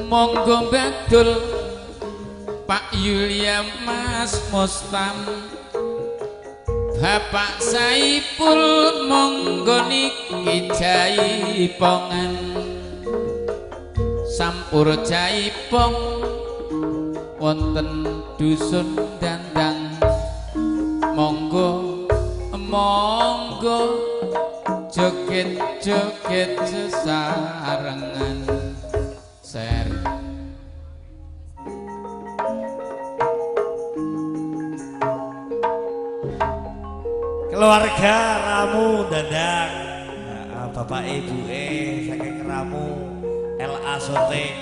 Monggo Badul Pak Yulia Mas Mustam Bapak Saipul monggo niki jaipongan Sampur Jaipong wonten dusun Dandang. Monggo monggo joget-joget sesarengan ser. Keluarga Ramu Dandang, bapak ibu saking Ramu LA Sote.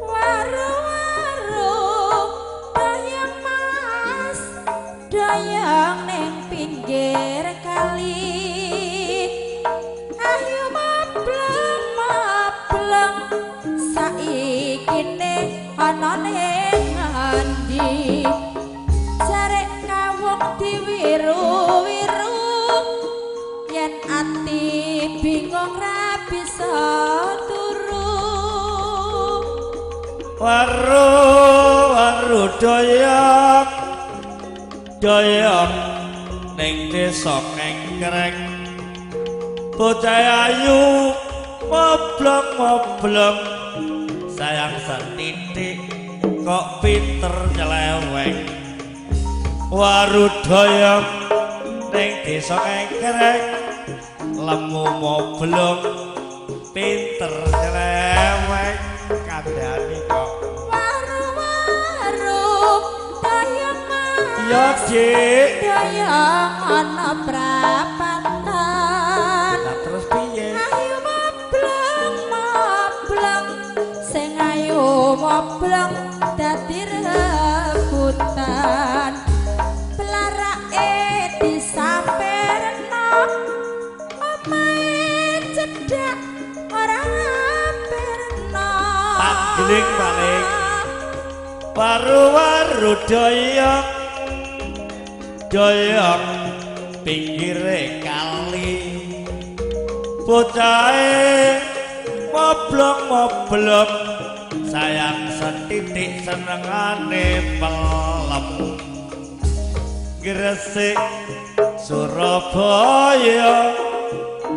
Waru-waru dayang mas dayang neng pinggir kali. Ayo mableng mableng saikine ana ning ngendi? Jarek kawung diwiru-wiru yen ati bingung ra bisa turu. Waru waru doyok doyok ning desa Ngengkreng, bocah ayu moblong moblong sayang setitik kok pinter nyeleweng. Waru doyok ning desa Ngengkreng, lemu moblong pinter nyeleweng kandhane kok. Waru-waru dayang mas Iya, Dik. Dayang ana prapatan. Lah terus piye? Ayo mableng mableng sing ayu mableng dadi rebutan. Pelarake disamperno omahe cedhak ora perno. Panggeling paling. Waru-waru doyok doyok pinggire kali, bocahe moblong moblong sayang setitik senengane pelem. Gresik Surabaya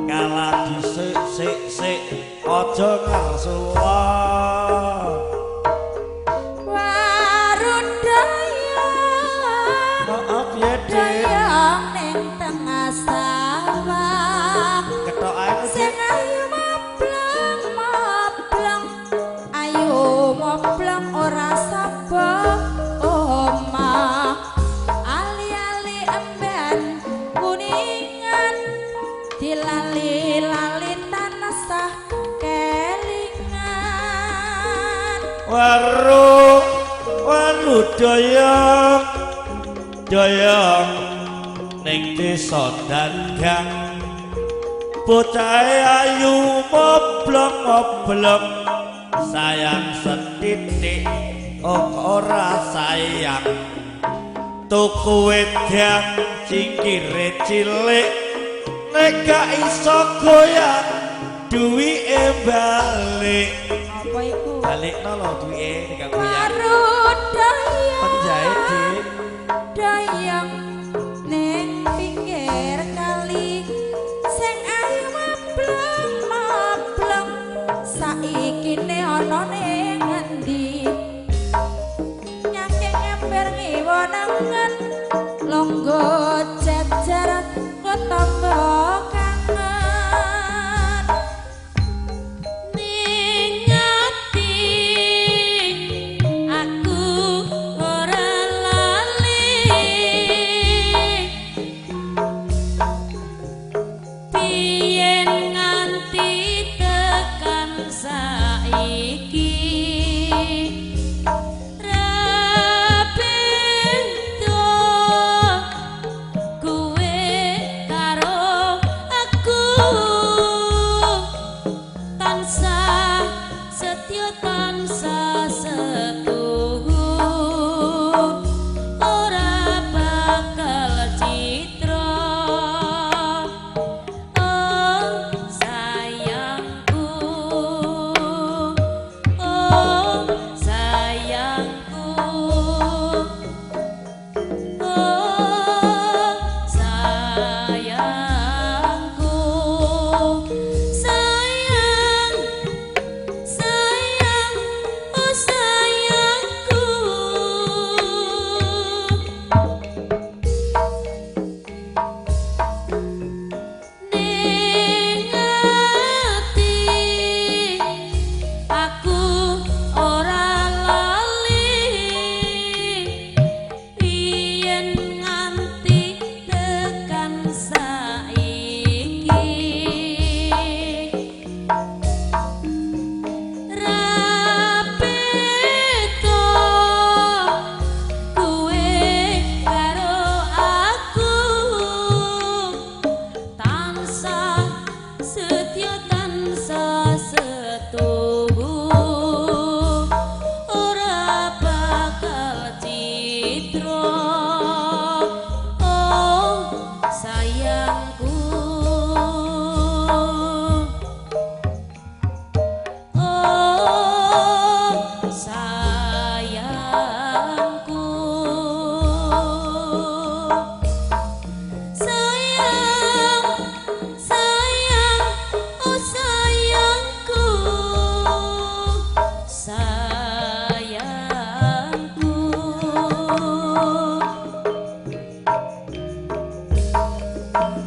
kalah dhisik sik sik aja ngarsula. Waru dayang Maaf ya, Dik. Dayang ning tengah sawah. Ketokane Sing ayu mableng mableng ayu mableng ora saba omah. Ali-ali emben kuningan dilali-lali tansah kelingan. Waru waru doyong doyong ning desa Dandang, bocahe ayu moblong moblong sayang setitik oh ora sayang. Tuku wedang cingkire cilik nek gak iso goyang duwike balik. Apa iku? Balikno lho duwike nek gak goyang. Waru dayang Penjahit, Dik. Dayang ning pinggir kali sing ayu mableng mableng saikine ana ning ngendi? Nyake ngember ngiwa nengen longgo jejer ketamba kangen. Ning ati aku ora lali, biyen nganti tekan saiki ra beda kowe karo aku, tansah setya tansah. Setya tansah setuhu, ora bakal citra. Oh sayangku, oh sayangku, sayang, sayang, oh sayangku, sayangku.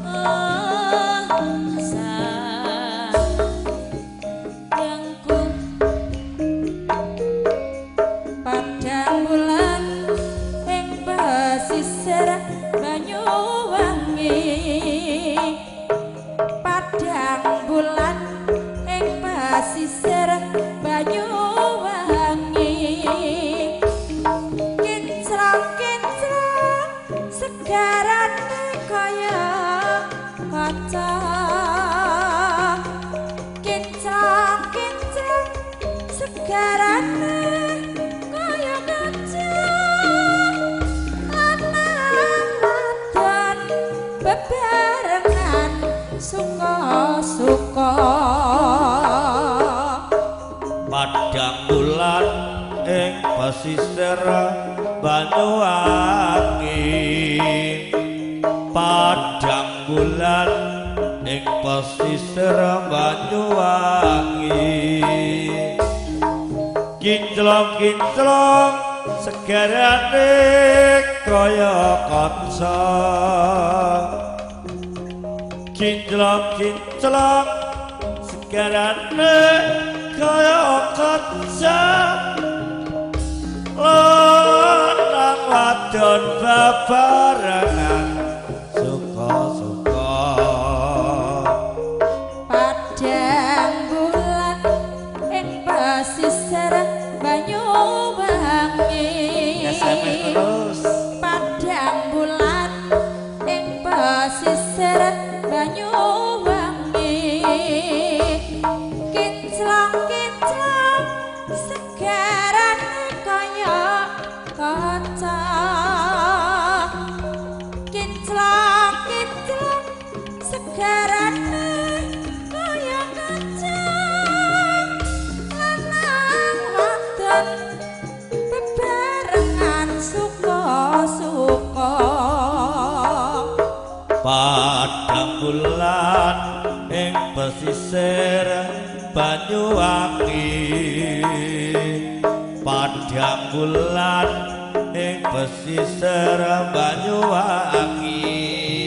Oh sayangku. Padang bulan ing pesisir Banyuwangi, padang bulan ing pesisir Banyuwangi, kinclong-kinclong segarane kaya kaca, kinclong-kinclong segarane kaya kaca, lanang wadon bebarengan suka-suka. Padang bulan ing pesisir Banyuwangi, padang bulan ing pesisir Banyuwangi, kinclong-kinclong segarane kaya kaca, kinclong-kinclong segarane kaya kaca, lanang wadon babarengan suka-suka. Padang bulan ing pesisir Banyuwangi, SMS terus. Padang bulan ing pesisir Banyuwangi, kinclong-kinclong segarane kaya kaca, kinclong-kinclong segarane kaya kaca, lanang wadon bebarengan suka-suka. Padang bulan ing pesisir Banyuwangi, padang bulan ing pesisir Banyuwangi,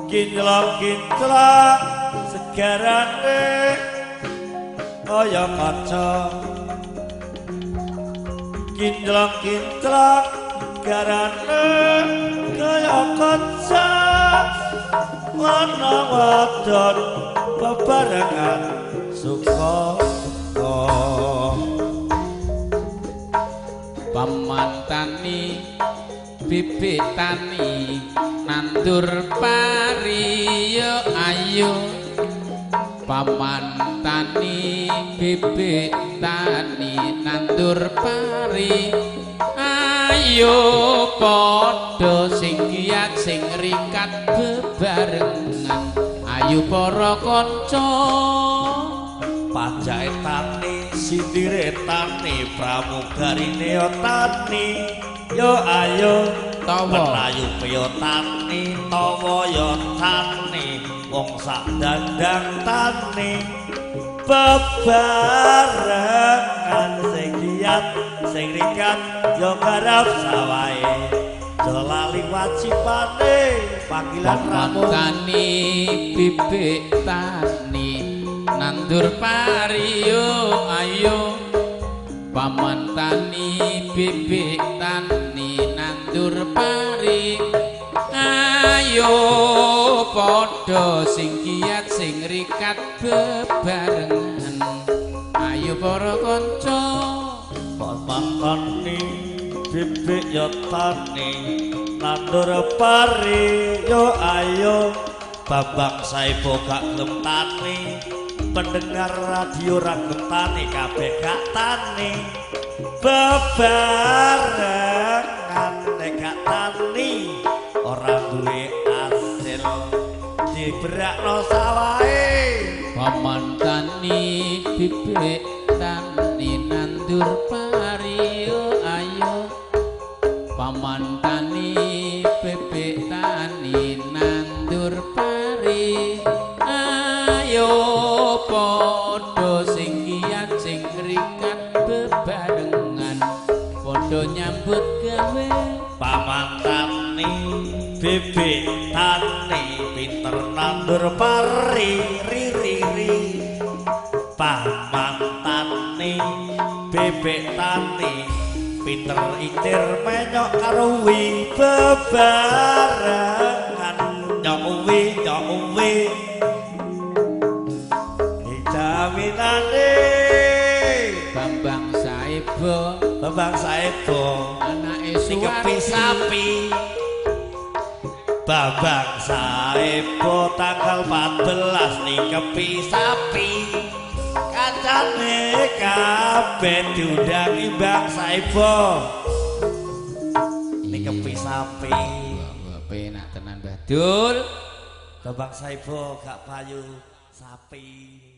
kinclong-kinclong segarane kaya kaca, kinclong-kinclong segarane kaya kaca, lanang wadon bebarengan suka-suka. Paman tani bibit tani nandur pari yo ayo, paman tani bibit tani nandur pari ayo, padha sing giat sing rikat bebarengan, ayo para kanca. Pajake tani, sindire tani, pramugarine yo tani, yo ayo. Tawa. Pelayu yo tani, tawa yo tani, wong sak dandang tani, bebarengan sing giat sing rikat yo garap sawahe, aja lali wajibane panggilan Paman ramu. Tani bibit tani nandur pari yo ayo, paman tani bibit tani nandur pari ayo, padha sing giat sing rikat bebarengan, ayo para kanca. Paman tani bibit yo tani nandur pari yo ayo, Bambang Saebo gak gelem tani, pendengar radio ra gelem tani, kabeh gak tani. Bebarengan nek gak tani ora duwe asil diberakno sawahe. Paman tani bibik tani nandur pari ayo. Paman tani bibik tani nandur pari ayo, padha sing kiat sing ngrikat bebarengan padha nyambut gawe. Paman tani bibik tani pinter nandur pari ri ri ri. Paman tani bibik tani pinter itir menyok karo wi bebarengan nyok wi nyok wi jaminane. Bambang Saebo Bambang Saebo anake dikepi Suwardi sapi. Bambang Saebo tanggal 14 ningkepi sapi, kancane kabeh diundangi Bang Saebo ningkepi sapi. Wah, penak tenan Mbah Dul. Bambang Saebo gak payu sapi.